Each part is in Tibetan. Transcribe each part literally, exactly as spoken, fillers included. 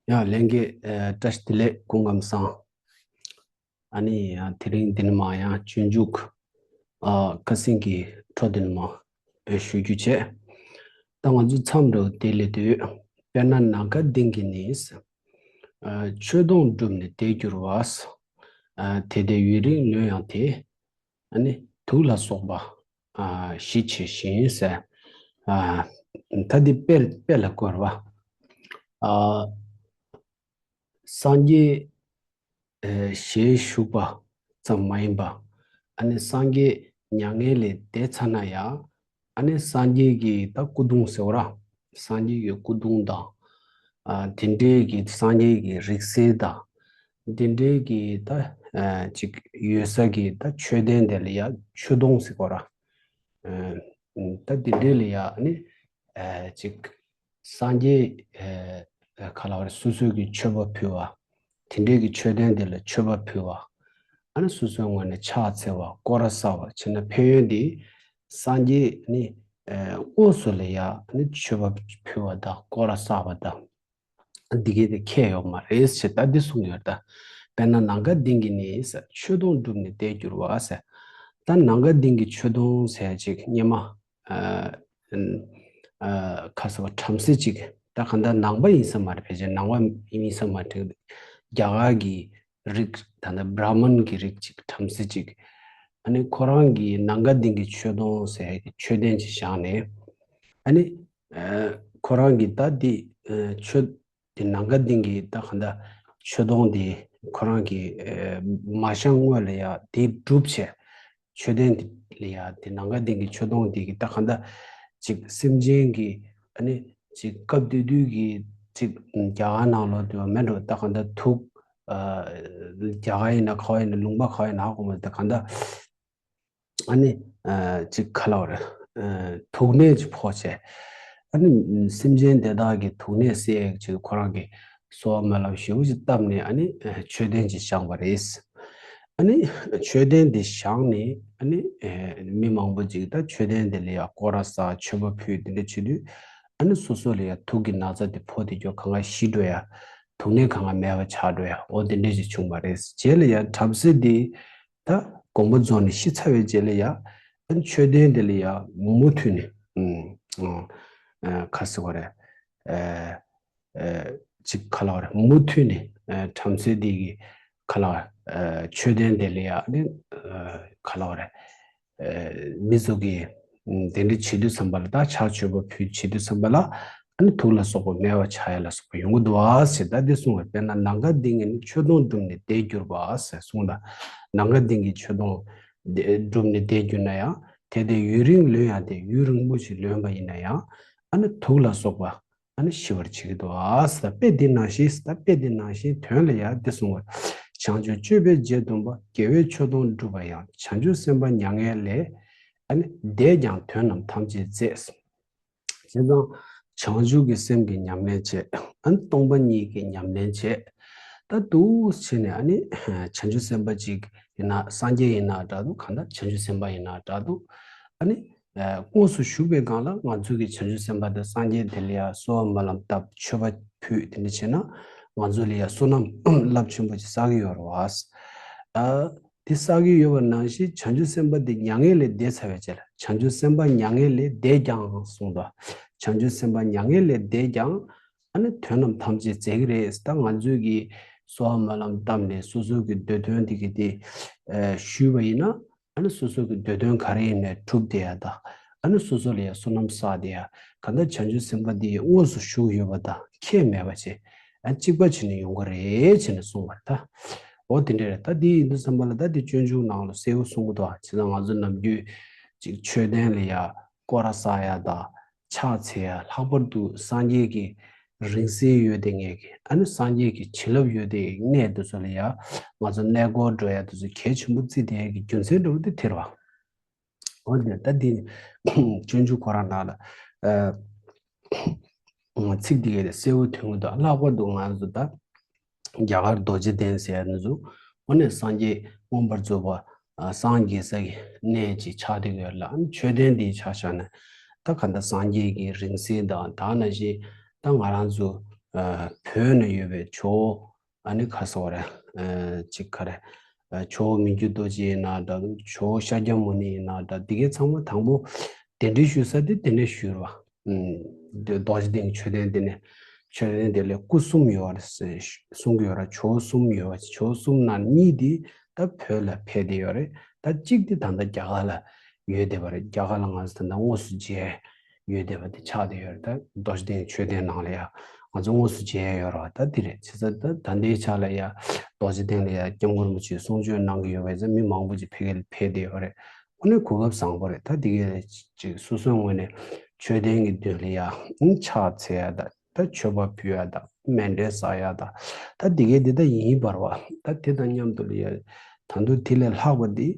ཡ་ལྷན་རྒྱས། ཨ་བཀྲ་ཤིས་བདེ་ལེགས། སྐུ་ཁམས་བཟང་། ཨ་ནི་ཡང་དེ་རིང་འདི་ནས་མར་ཡང་སྤྱོད་འཇུག་ཨ་ཁ་སང་གི་འཕྲོ་འདི་ནས་མར་ཨེ་ཞུ་རྒྱུ་བྱས། ད་ང་ཚོ་མཚམས་འདྲ་བོ་དེ་སླེབས་དུས། དཔེར་ན་ནམ་མཁའ་ལྡིང་གི་ནི། ཨ་མཆོད་སྡོང་བསྒྲུབས་ནས་བསྡད་འགྱུར་བ། ཨ་དེ་དེ་ཡུན་རིང་ལོན་ཡང་དེ། ཨ་ནི་དུག་ལ་སོགས་པ་ཨ་ཞི་བྱེད་བཞིན་ཟེར། ཨ་ད་འདི་དཔེ་དཔེ་ལ་བཀོད་པ། ཨ་སངས་རྒྱས་ཨ་ཞལ་བཞུགས་པ་ཙམ་མ་ཡིན་པ། ཨ་ནི་སངས་རྒྱས་མྱ་ངན་ལས་འདས་ཚར་ན་ཡང་། ཨ་ནི་སངས་རྒྱས་ཀྱི་ད་སྐུ་གདུང་ཟེར་བ་ར། སངས་རྒྱས་ཀྱི་སྐུ་གདུང་དང་། ཨ་དེ་འདྲའི་གི་སངས་རྒྱས་ཀྱི་རིང་བསྲེལ་དང་། དེ་འདྲའི་གི་ད་ཨ་ཅིག་ཡོད་ས་གི་ད་མཆོད་རྟེན་དེ་ལ་ཡ་མཆོད་སྡོང་ཟེར་གོ་ར། ཨ་ད་དེ་འདྲའི་ལ་ཡ་ཨ་ནི་ཨ་ཅིག་སངས་རྒྱས་ཨ་ག་ལ་བ་རེད། སོ་སོ་གི་མཆོད་པ་ཕུལ་བ། དེ་འདྲའི་གི་མཆོད་རྟེན་དེ་ལ་མཆོད་པ་ཕུལ་བ། ཨ་ནི་སོ་སོའི་ངོས་ནས་ཕྱག་འཚལ་བ། སྐོར་ར་བསགས་པ་བྱས་ན། ཕན་ཡོན་དེ་སངས་རྒྱས་ནི་ཨ་དངོས་སུ་ལ་ཡ་ནི་མཆོད་པ་ཕུལ་བ་དང་སྐོར་ར་བསགས་པ་དང་། འདི་གའི་དེ་ཁྱད་ཡོད་མ་རེད་ཞེས་ད་འདི་གསུངས་ཡོད་ད། དཔེར་ན་ནམ་མཁའ་ལྡིང་གི་ནི་ཟེར། མཆོད་སྡོང་བསྒྲུབས་ནས་བསྡད་འགྱུར་བ་ཟེར། ད་ནམ་མཁའ་ལྡིང་གི་མཆོད་སྡོང་ཟེར་ཅིག་སྔོན་མ་ཨ་ཨ་ཁ་ཟེར་བ་བྲམ་ཟེ་ཅིག་ད་ག་ད་ནང་པ་ཡིན་ས་མ་རེད། ཕལ་ཆེར་ནང་པ་ཡིན་ས་མ་རེད། རྒྱ་གར་གྱི་རིགས། ད་ལྟ་བྲ་མན་གྱི་རིགས་ཅིག་བྲམ་ཟེ་ཅིག་ཨ་ནི་ཁོ་རང་གིས་ནམ་མཁའ་ལྡིང་གི་མཆོད་སྡོང་ཟེར་གྱི་མཆོད་རྟེན་ཅིག་བཞག་ནས། ཨ་ནི་ཨ་ཁོ་རང་གིས་ད་འདི་ཨ་མཆོད་དེ་ནམ་མཁའ་ལྡིང་གི་ད་ག་ད་མཆོད་སྡོང་དེ་ཁོ་རང་གིས་ཨ་མ་བཞེངས་སྔོན་ལ་ཡ་དེ་སྒྲུབ་བྱས། མཆོད་རྟེན་དེ་ལ་ཡ་དེ་ནམ་མཁའ་ལྡིང་གི་མཆོད་སྡོང་དེ་གི་ད་ག་ད་ཅིག་སེམས་ཅན་གྱི་ཨ་ནི་ཅིག་སྐབས་དེ་དུས་ཀྱི་ཅིག་རྒྱ་གར་ནང་ལོགས་དུ་མེད་འགྲོ། ད་ག་ད་དུག་ཨ་རྒྱ་གར་ཡིན་ན་ག་བ་ཡིན་ན། ལུང་པ་ག་བ་ཡིན་ན་ཧ་གོ་མ། ད་ག་ད་ཨ་ནི་ཨ་ཅིག་ག་ལ་བ་རེད། ཨ་དུག་ནད་ཅིག་ཕོག་བྱས། ཨ་ནི་སེམས་ཅན་དེ་དག་གི་དུག་ནད་སེལ་ཡག་ཆེད་དུ་ཁོ་རང་གིས་གསོལ་བ་སྨོན་ལམ་ཞེ་པོ་ཅིག་བཏབ་ནས། ཨ་ནི་ཨ་མཆོད་རྟེན་ཅིག་བཞེངས་པ་རེད། ཨ་ནི་མཆོད་རྟེན་དེ་བཞེངས་ནས། ཨ་ནི་ཨ་མི་མང་པོ་ཅིག་ད་མཆོད་རྟེན་དེ་ལ་ཡ་སྐོར་ར་བསགས། མཆོད་པ་ཕུལ། དེ་འདྲ་བྱེད་དུས། ཨ་ནི་སོ་སོ་ལ་ཡ་དུག་གི་ན་ཚ་དེ་ཕོག་དེ་ཀྱོ་གང་ག་ཞི་འགྲོ་ཡ། དུག་ནད་གང་ག་མེད་པ་ཆགས་འགྲོ་ཡ། འོ་དེ་འདྲ་ཞིག་བྱུང་བ་རེད། རྗེས་ལ་ཡ་བྲམ་ཟེ་དེ་ད་དགོངས་པ་རྫོགས་ནས་ཤི་ཚར་བའི་རྗེས་ལ་ཡ། ཨ་ནི་མཆོད་རྟེན་དེ་ལ་ཡ་མུ་མཐུད་ནས་ཨུམ་ཨ་ཁ་ཟེར་བ་རེད། ཨ་ཨ་ཅིག་ག་ལ་བ་རེད། མུ་མཐུད་ནས་ཨ་བྲམ་ཟེ་དེ་གི་ག་ལ་བ་རེད། ཨ་མཆོད་རྟེན་དེ་ལ་ཡ་ནི་ཨ་ག་ལ་བ་རེད། ཨ་མི་ཚོ་གིས་ཨ་དེ་འདྲ་བྱེད་དུས་ཙམ་པ་ལ། ད་ཕྱག་མཆོད་པ་ཕུལ་བྱེད་དུས་ཙམ་པ་ལ། ཨ་ནི་དུག་ལ་སོགས་པ་མེད་པ་ཆགས་ཡ་ལ་སོགས་པ་ཡོང་གི་འདུག་ཨ་ཟེར་ད་འདི་གསུངས་པ། དཔེར་ན་ནམ་མཁའ་ལྡིང་གི་ནི་མཆོད་སྡོང་བསྒྲུབས་ནས་བསྡད་འགྱུར་བ་ཟེར་གསུངས་ད། ནམ་མཁའ་ལྡིང་གི་མཆོད་སྡོང་དེ་བསྒྲུབས་ནས་བསྡད་འགྱུར་ན་ཡང་། དེ་དེ་ཡུན་རིང་ལོན་ཡང་དེ། ཡུན་རིང་པོ་ཞིག་ལོན་པ་ཡིན་ན་ཡང་། ཨ་ནི་དུག་ལ་སོགས་པ་ཨ་ནི་ཞི་བར་བྱེད་ཀྱི་འདུག་ཨ་ཟེར། དཔེ་འདི་ནང་བཞིན་ཟེར། ད་དཔེ་འདི་ནང་བཞིན་དོན་ལ་ཡང་འདི་གསུངས་པ། བྱང་ཆུབ་སྤྱོད་པའི་རྗེ་བསྟན་པ། དགེ་བའི་མཆོག་སྡོང་བསྒྲུབ་པ་ཡང་། བྱང་ཆུབ་སེམས་དཔའ་མྱ་ངན་ལས། ཨ་ནི་འདས་ཀྱང་དོན་རྣམས་ཐམས་ཅད་མཛད། བྱས་ཙང་བྱང་ཆུབ་ཀྱི་སེམས་ཀྱི་ཉམས་ལེན་བྱེད། ཨ་ནི་སྟོང་པ་ཉིད་ཀྱི་ཉམས་ལེན་བྱེད། ད་འདུག་བྱས་ནས། ཨ་ནི་བྱང་ཆུབ་སེམས་དཔའ་ཅིག་ཡིན་ན། སངས་རྒྱས་ཡིན་ན་འདྲ་འདུག་གང་ལྟར་བྱང་ཆུབ་སེམས་དཔའ་ཡིན་ན་འདྲ་འདུག་ཨ་ནི་ཨ་དངོས་སུ་བཞུགས་པའི་སྒང་ལ་ང་ཚོ་གིས་བྱང་ཆུབ་སེམས་དཔའ་དང་སངས་རྒྱས་དེ་ལ་ཡ་གསོལ་བ་སྨོན་ལམ་བཏབ། མཆོད་པ་ཕུལ། དེ་འདྲ་བྱས་ན་ང་ཚོ་ལ་ཡ་བསོད་ནམས་རླབས་ཆེན་པོ་ཅིག་བསགས་ཀྱི་ཡོད་རེད་བ། ཨ་དེ་བསགས་ཀྱི་ཡོད་པ་ནང་བཞིན་བྱང་ཆུབ་སེམས་དཔའ་དེ་མྱ་ངན་ལས་འདས་ཚར་བའི་རྗེས་ལ། བྱང་ཆུབ་སེམས་དཔའ་མྱ་ངན་ལས་འདས་ཀྱང་གསུངས་འདུག་བྱང་ཆུབ་སེམས་དཔའ་མྱ་ངན་ལས་འདས་ཀྱང་། ཨ་ནི་དོན་རྣམས་ཐམས་ཅད་མཛད་ཀྱི་རེད། ད་ང་ཚོས་ཀྱིས་གསོལ་བ་སྨོན་ལམ་བཏབ་ནས་སོ་སོ་གི་འདོད་དོན་དེ་གི་དེ་ཨ་ཞུས་པ་ཡིན་ན། ཨ་ནི་སོ་སོ་གི་འདོད་དོན་ག་རེ་ཡིན་ནའི་གྲུབ་བསྡད་ཡ་དང་། ཨ་ནི་སོ་སོ་ལ་ཡ་བསོད་ནམས་བསགས་བསྡད་ཡ། གང་ལྟར་བྱང་ཆུབ་སེམས་དཔའ་འདི་དངོས་སུ་བཞུགས་ཡོད་པ་དང་ཁྱད་མེད་པ་བྱས། ཨ་གཅིག་པ་བྱས་ནས་ཡོང་གི་རེད་བྱས་ནས་གསུངས་པ་རེད་ད། འོ་དེ་འདྲ་རེད། ད་འདི་ཡིན་དུས་ཙམ་པ་ལ། ད་འདི་སྤྱོད་འཇུག་ནང་ལ་གསལ་པོ་གསུང་གི་འདུག་བྱས་ཙང་ང་ཚོ་ནམ་རྒྱུན་ཅིག་མཆོད་རྟེན་ལ་ཡ་སྐོར་ར་བསགས་ཡ་དང་། ཕྱག་འཚལ་ཡ། ལྷག་པར་དུ་སངས་རྒྱས་ཀྱི་རིང་བསྲེལ་ཡོད་དེ་ངེས་ཀྱི། ཨ་ནི་སངས་རྒྱས་ཀྱི་བྱིན་རླབས་ཡོད་དེ་གནས་དེ་ཚོ་ལ་ཡ་ང་ཚོ་གནས་སྐོར་འགྲོ་ཡ་དེ་ཚོ་གལ་ཆེན་པོ་བརྩི་བསྡད་ཡ་གི་རྒྱུ་མཚན་འདྲ་བོ་དེ་དེ་རེད་བ། འོ་དེ་ད་འདི་སྤྱོད་འཇུག་ཁོ་རང་ནང་ལ་ཨ་ཚིག་འདི་གས་དེ་གསལ་པོ་ཐོན་གྱི་འདུག་ལྷག་པར་དུ་ང་ཚོ་ད་རྒྱ་གར་རྡོ་རྗེ་གདན་ཟེར་ཡ་དེ་ཚོ། འོ་ནས་སངས་རྒྱས་མངོན་པར་རྫོགས་པ་ཨ་སངས་རྒྱས་ས་གི་གནས་ཅིག་ཆགས་བསྡད་ཡོད་ལ། ཨ་ནི་མཆོད་རྟེན་འདི་ཆ་བཞག་ན་ད་ག་འདྲ་སངས་རྒྱས་ཀྱི་རིང་བསྲེལ་དང་། ད་ནང་བཞིན་ད་ང་རང་ཚོ་ ཨ་བོད་ན་ཡོད་པའི་ཇོ་བོ་ཨ་ནི་ཁ་སོགས་རེད། ཨ་ཅིག་ག་རེ། ཨ་ཇོ་བོ་མི་འགྱུར་རྡོ་རྗེ་ཡིན་ན་འདྲ་འདུག་ཇོ་བོ་ཤཱཀྱ་མུ་ནེ་ཡིན་ན་འདྲ། འདི་གའི་ཚང་མ་དང་པོ་གདན་འདྲེན་ཞུ་ས་དེ་དེ་ནས་ཞུས་རེད་བ། ཨུམ། འདི་རྡོ་རྗེ་གདན་གྱི་མཆོད་རྟེན་དེ་ནས། མཆོད་རྟེན་དེ་ལ་སྐུ་གསུམ་ཡོད་རེད་ཟེར་གསུང་གི་ཡོད་རེད། ཇོ་བོ་གསུམ་ཡོད་པ། ཇོ་བོ་གསུམ་ནང་གཉིས་དེ་ད་བོད་ལ་ཕེབས་བསྡད་ཡོད་རེད། ད་གཅིག་དེ་ད་ལྟ་རྒྱ་གར་ལ་ཡོད་བསྡད་པ་རེད། རྒྱ་གར་ལ་ང་ཚོ་ད་ལྟ་དངོས་སུ་མཇལ་ཡོད་བསྡད་པ་དེ་ཆགས་བསྡད་ཡོད་རེད། ད་རྡོ་རྗེ་གདན་མཆོད་རྟེན་ནང་ལ་ཡ་ང་ཚོ་དངོས་སུ་མཇལ་ཡ་ཡོད་རེད་བ། ད་དེ་རེད། བྱས་ཙང་ད་ད་ལྟའི་ཆ་ལ་ཡ་རྡོ་རྗེ་གདན་ལ་ཡ་སྐྱབས་མགོན་རིན་པོ་ཆེས་གསུང་ཆོས་གནང་གི་ཡོད་པས་ཙང་མི་མང་པོ་ཅིག་ཕ་གི་ལ་ཕེབས་བསྡད་ཡོད་རེད། དངོས་གནས་གོ་སྐབས་བཟང་པོ་རེད། ད་དེ་གའི་ཅིག་སོ་སོའི་ངོས་ནས་མཆོད་རྟེན་གྱི་མདུན་ལ་ཡ་ཕྱག་འཚལ་ཡ་དང་། ད་མཆོད་པ་ཕུལ་ཡ་དང་། མཎྜལ་བསགས་ཡ་དང་། ད་དེ་གའི་འདི་ད་ཡིན་པར་བ། ད་དེ་དང་མཉམ་དུ་ལ་ཡ་ད་དུང་དེ་ལས་ལྷག་པ་འདི་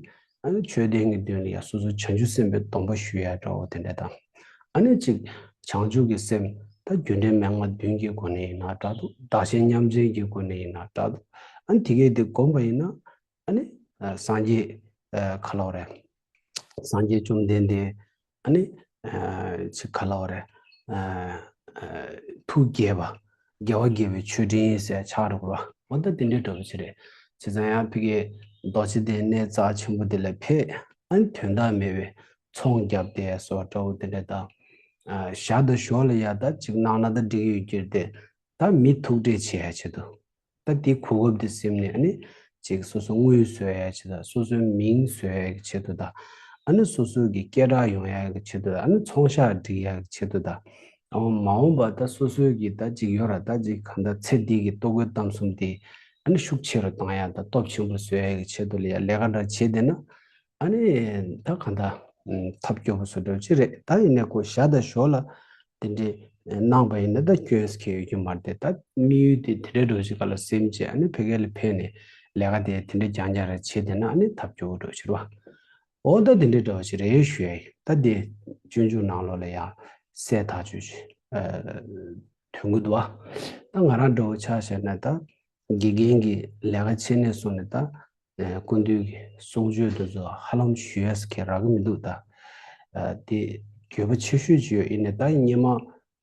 ཨ་ནི་མཆོད་རྟེན་གྱི་མདུན་ལ་ཡ་སོ་སོ་བྱང་ཆུབ་སེམས་དཔའི་སྡོམ་པ་ཞུ་ཡ་འདྲ་བོ་དེ་འདྲ་དང་། ཨ་ནི་ཅིག་བྱང་ཆུབ་ཀྱི་སེམས་ད་རྒྱུ་འབྲས་མན་ངག་བདུན་གྱི་སྒོ་ནས་ཡིན་ན་འདྲ་འདུག་བདག་གཞན་མཉམ་བརྗེ་གི་སྒོ་ནས་ཡིན་ན་འདྲ་འདུག་ཨ་ནི་དེ་གའི་འདི་བསྒོམས་པ་ཡིན་ན། ཨ་ནི་ཨ་སངས་རྒྱས་ཨ་ག་ལབ་རེད། སངས་རྒྱས་བཅོམ་ལྡན་འདས་ཨ་ནི་ཨ་ཅིག་ག་ལབ་རེད། ཨ་ཨ་ཐུགས་དགྱེས་པ། དགེ་བ་དགེ་བའི་མཆོད་སྤྲིན་ཟེར་ཆགས་འགྲོ་གི་རེད་བ། འོ་ད་དེ་འདྲའི་འདྲ་བོ་ཅིག་རེད། བྱས་ཙང་ཡང་ཕ་གིའི་རྡོ་རྗེ་གདན་གནས་རྩ་ཆེན་པོ་དེ་ལ་ཕེབས། ཨ་ནི་དོན་དག་མེད་པའི་ཚོང་རྒྱབ་བསྡད་སོགས་འདྲ་བོ་དེ་འདྲ་དང་། ཨ་ཞར་དང་ཞོར་ལ་ཡ་ད་ཅིག་གནང་ན་ད་འགྲིག་གི་ཡོད་ཀྱི་རེད་དེ། ད་མི་ཐུག་འཕྲད་བྱེད་ཡ་ཆེད་དུ། ད་དེ་གོ་སྐབས་དེ་ཟིན་ནས་ཨ་ནི་ཅིག་སོ་སོ་དངུལ་བཟོ་ཡ་ཆེད་དུ། སོ་སོའི་མིང་བཟོ་ཡ་གི་ཆེད་དུ་དང་། ཨ་ནི་སོ་སོ་གི་སྐད་གྲགས་ཡོང་ཡ་གི་ཆེད་དུ་དང་། ཨ་ནི་ཚོང་ཤག་སྒྲིག་ཡ་གི་ཆེད་དུ་དང་། ཨ་མ་འོངས་པ་ད་སོ་སོའི་གི་ད་ཅིག་ཡོད་ར། ད་ཅིག་གང་ལྟར་ཚེ་འདི་གི་ལྟོ་གོས་གཏམ་གསུམ་དེ་ཨ་ནི་ཤུགས་ཆེ་རུ་བཏང་ཡ་དང་སྟོབས་ཆེན་པོ་བཟོ་ཡ་གི་ཆེད་དུ་ལ་ཡ་ལས་ཀ་འདྲ་བྱེད་བསྡད་ན། ཨ་ནི་ད་གང་ལྟར་ཐབས་སྐྱོ་པོ་བཟོ་འདྲ་ཅིག་རེད། ད་ཡིན་ནའི་ཁོ་ཞར་དང་ཞོར་ལ་དེ་འདྲའི་གནང་པ་ཡིན་ན་ད་སྐྱོན་ཁེལ་ཡོད་རྒྱུ་མ་རེད་དེ། ད་དམིགས་ཡུལ་དེ་དེ་འདྲའི་འདྲ་ཅིག་ག་ལ་སེམས་བྱས། ཨ་ནི་ཕ་གི་ལ་ཕེབས་ནས་ལས་ཀ་དེ་དེ་འདྲའི་རྐྱང་རྐྱང་རེ་བྱེད་བསྡད་ན་ཨ་ནི་ཐབས་སྐྱོ་པོ་འདྲ་ཅིག་རེད་བ། འོ་ད་དེ་འདྲའི་འདྲ་ཅིག་རེད་ཞུ་ཡ་ཡིན། ད་དེ་སྤྱོད་འཇུག་ནང་ལོགས་ལ་ཡང་གསལ་ཐག་ཆོད་ཅིག་ཐོན་གི་འདུག་བ། ད་ང་རང་འདྲ་བོ་ཆ་བཞག་ན་ད། དགེ་རྒན་གྱི་ལས་ཀ་བྱེད་ནས་བཟུང་ནས་ད། ཨེ་སྐུ་མདུན་གྱི་གསུང་ཆོས་དེ་ཚོ་ཧ་ལམ་ཞུ་ཡས་ཁེལ་རག་གི་མི་འདུག་ད། ཨ་དེ་འགྱོད་པ་ཆེ་ཤོས་ཅིག་ཡོད། ཡིན་ནའི་ད་སྔོན་མ་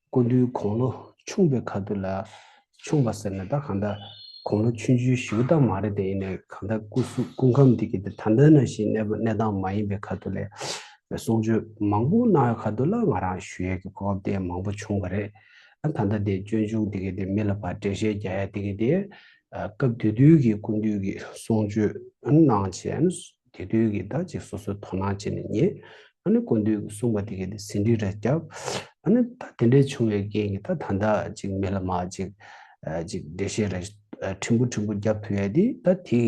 སྐུ་མདུན་དགུང་ལོ་ཆུང་བའི་ཁ་ཐུག་ལ། ཆུང་བ་ཟེར་ན་ད་གང་ལྟར་དགུང་ལོ་ཆུང་ཆུང་ཞེ་པོ་ད་མ་རེད་དེ། ཡིན་ནའི་གང་ལྟར་སྐུ་གཟུགས་སྐུ་ཁམས་འདི་གི་དེ་ད་ལྟ་ནང་བཞིན་གནས་པ་གནས་སྟངས་མ་ཡིན་པའི་ཁ་ཐུག་ལ། གསུང་ཆོས་མང་པོ་གནང་བའི་ཁ་ཐུག་ལ་ང་རང་ཞུ་ཡས་ཀྱི་གོ་སྐབས་དེ་མང་པོ་བྱུང་བ་རེད། ཨ་ད་ལྟ་དེ་སྤྱོད་འཇུག་དེ་གའི་དེ་མི་ལ་ཕར་འགྲེལ་བཤད་རྒྱག་ཡ་དེ་གའི་དེ། ཨ་སྐབས་དེ་དུས་ཀྱི་སྐུ་མདུན་གྱི་གསུང་ཆོས་གནང་བྱས། ཨ་ནི་དེ་དུས་ཀྱི་ད་ཅིག་སོ་སོའི་དོ་སྣང་བྱས་ནས་ཉན། ཨ་ནི་སྐུ་མདུན་གྱིས་གསུངས་པ་དེ་གའི་དེ་ཟིན་བྲིས་རེ་བརྒྱབ། ཨ་ནི་ད་དེ་འདྲས་བྱུང་བའི་རྐྱེན་གྱིས་ད་ད་ལྟ་ཅིག་མི་ལ་མར་ཅིག་ཨ་ཅིག་འགྲེལ་བཤད་རེ་ཨ་ཕྲན་བུ་ཕྲན་བུ་རྒྱབ་ཐུབ་ཡ་དེ་ད་དེ་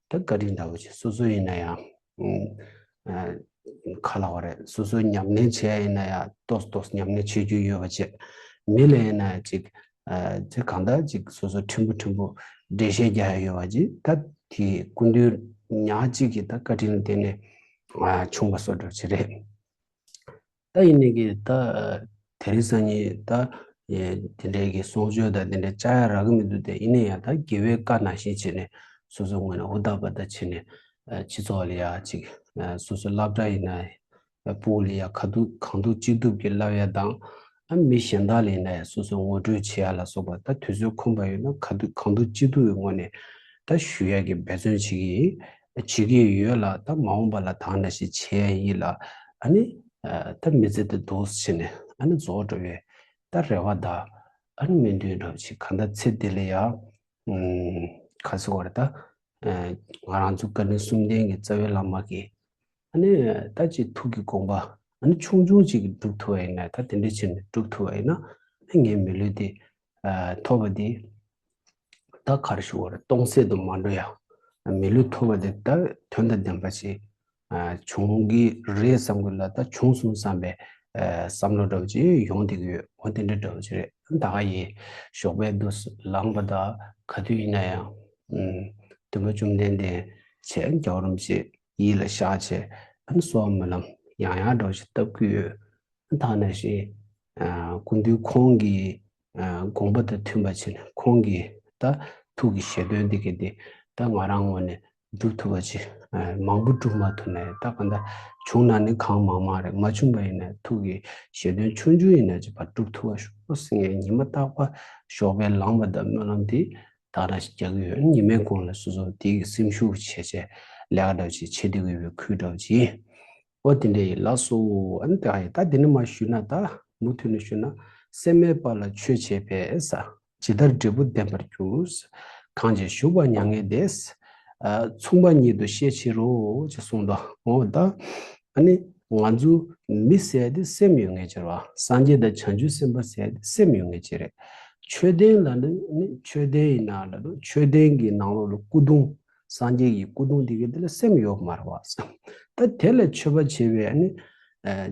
ད་བཀའ་དྲིན་འདྲ་བོ་ཅིག་སོ་སོ་ཡིན་ན་ཡང་། ཨ་ག་ལབ་དགོས་རེད། སོ་སོ་ཉམས་ལེན་བྱས་ཡིན་ན་ཡང་ཏོག་ཙམ་ཏོག་ཙམ་ཉམས་ལེན་བྱེད་རྒྱུ་ཡོད་པ་བྱས། མི་ལ་ཡིན་ན་ཅིག་ཨ་ཅིག་གང་ལྟར་ཅིག་སོ་སོ་ཕྲན་བུ་ཕྲན་བུ་འགྲེལ་བཤད་རྒྱག་ཡ་ཡོད་པ་ཅིག་ད་དེ་སྐུ་མདུན་ཉག་གཅིག་གི་ད་བཀའ་དྲིན་ལ་བརྟེན་ནས་ཨ་བྱུང་བ་བཟོ་འདྲ་ཅིག་རེད། ད་ཡིན་ནའི་གི་ད་དེ་རིང་སང་ཉིན་ད་ཨེ་དེ་འདྲའི་གི་གསུང་ཆོས་དང་དེ་འདྲ་བཅར་ཡ་རག་གི་མི་འདུག་སྟེ། ཡིན་ན་ཡང་ད་དགེ་བའི་བཀའ་ནང་བཞིན་བྱས་ནས་སོ་སོའི་ངོས་ནས་ཧུར་ཐག་པ་ད་བྱས་ནས་ཨ་སྤྱི་ཚོགས་ལ་ཡ་ཅིག་ཨ་སོ་སོའི་སློབ་གྲྭ་ཡིན་ན་ཡང་། སྤུ་གུ་ལ་ཡ་ག་ཐུབ་གང་ཐུབ་ཅི་ཐུབ་ཀྱིས་བསླབ་ཡ་དང་། ཨ་མི་གཞན་དག་ལ་ཡིན་ན་ཡང་སོ་སོའི་ངོ་སྤྲོད་བྱེད་ཡ་ལ་སོགས་པ་ད་དུས་ཚོད་ཁོམ་པ་ཡོད་ན་ག་ཐུབ་གང་ཐུབ་ཅི་ཐུབ་ཀྱི་ངོས་ནས་ད་ཞུ་ཡ་གི་འབད་བརྩོན་བྱེད་ཀྱི་ཡིན། བྱེད་ཀྱི་ཡོད་ལ། ད་མ་འོངས་པ་ལ་ད་ག་ནང་བཞིན་བྱེད་ཡ་ཡིན་ལ། ཨ་ནི་ཨ་ད་མི་ཚེ་འདི་འདུག་སེ་བྱས་ནས་ཨ་ནི་རྫོགས་འགྲོ་བའི་ད་རེ་བ་དང་། ཨ་ནི་སྨོན་འདུན་འདྲ་བོ་ཅིག་གང་ལྟར་ཚེ་འདི་ལ་ཡ་ཨུམ་ག་ཟེར་དགོས་རེད་ད། ཨ་ང་རང་ཚོ་བཀའ་དྲིན་གསུམ་ལྡན་གྱི་རྩ་བའི་བླ་མ་གིས་ཨ་ནི་ད་ཅིག་ཐུགས་ཀྱི་དགོངས་པ་ཨ་ནི་ཆུང་ཆུང་ཅིག་གིས་སྒྲུབ་ཐུབ་པ་ཡིན་ན། ད་དེ་འདྲ་བྱས་ནས་སྒྲུབ་ཐུབ་པ་ཡིན་ན་ཨ་ངའི་མི་ལུས་འདི་ཨ་ཐོབ་པ་འདི་ད་ག་རེ་ཞུ་དགོས་རེད། སྟོང་ཟད་དུ་མ་འགྲོ་ཡ། མི་ལུས་ཐོབ་པ་འདི་ད་དོན་དང་ལྡན་པ་ཅིག་ཨ་བྱུང་གི་རེད་བསམ་གི་ལ། ད་བྱུང་སོང་བསམ་པའི་ཨ་བསམ་བློ་འདྲ་བོ་ཅིག་ཡོང་བསྡད་ཀྱི་ཡོད། འོ་དེ་འདྲ་འདྲ་བོ་ཅིག་རེད། ད་ག་ཡི་ཞོགས་པའི་དུས་སུ་ལངས་པ་དང་ག་དུས་ཡིན་ན་ཡང་ཨུམ་སྟོན་པ་བཅོམ་ལྡན་འདས་ཆེ་རྒྱལ་བ་རིན་པོ་ཆེ་ཡིད་ལ་བཞག་བྱས། ཨ་ནི་གསོལ་བ་སྨོན་ལམ་ཡང་ཡང་འདྲ་བོ་ཞིག་བཏབ་ཀྱི་ཡོད། ད་ནང་བཞིན་ཨ་སྐུ་མདུན་ཁོང་གི་ཨ་དགོངས་པ་དང་མཐུན་པ་བྱས་ནས་ཁོང་གི་ད་ཐུགས་ཀྱི་བཞེད་དོན་འདི་གི་འདི་ད་ང་རང་ངོས་ནས་ སྒྲུབ་ཐུབ་པ་ཅིག་མང་པོ་སྒྲུབ་མ་ཐུབ་ནའི་ད་ག་འདྲ་བྱུང་ན་ནི་གང་མང་མང་རེད། མ་བྱུང་པ་ཡིན་ན་ཐུགས་ཀྱི་བཞེད་དོན་ཆུང་ཆུང་ཡིན་ན་ཅིག་ཕར་སྒྲུབ་ཐུབ་པ་ཞུ་ཟེར་ངས་ཉི་མ་རྟག་པར་ཞོགས་པའི་ལངས་པ་དང་སྨོན་ལམ་དེ་ད་རང་ཞིག་རྒྱག་གི་ཡོད། ཉི་མའི་གུང་ལ་སོ་སོ་དེ་གི་སེམས་ཤུགས་བྱས་བྱས་ལས་ཀ་འདྲ་བོ་ཅིག་བྱེད་བསྡད་ཀྱི་ཡོད་པའི་ཁུལ་འདྲ་བོ་ཅིག་ཡིན། ཨོ་དེ་འདྲ་ཡིན་ལགས་སོ། ཨ་ནི་ད་ཡིན་ད་དེ་ནི་མ་ཞུས་ན་ད་མུ་མཐུད་ནས་ཞུས་ན་སེམས་མེད་པ་ལ་ཆོས་བྱེད་པས་ས། ཇི་ལྟར་འབྲས་བུ་ལྡན་པར་འགྱུར། གང་བྱས་ཞུགས་པ་མྱ་ངན་འདས། ཨ་མཚུངས་པ་ཉིད་དུ་ཤེས་ཕྱིར་རོ་ཅེས་གསུངས་དོ། འོ་ད་ཨ་ནི་ང་ཚོ་མི་ཟེར་དེ་སེམས་ཡོད་མཁན་ཅིག་རེད་བ། སངས་རྒྱས་དང་བྱང་ཆུབ་སེམས་དཔའ་ཟེར་དེ་སེམས་ཡོད་མཁན་ཅིག་རེད། མཆོད་རྟེན་ལ་ནི་ནི་མཆོད་རྟེན་ཡིན་ན་ལ་ནི་མཆོད་རྟེན་གྱི་ནང་ལོགས་ལ་སྐུ་གདུང་། སངས་རྒྱས་ཀྱི་སྐུ་གདུང་དེ་གི་དེ་ལ་སེམས་ཡོད་མ་རེད་བ། ད་དེ་ལ་མཆོད་པ་བྱེད་པའི་ཨ་ནི་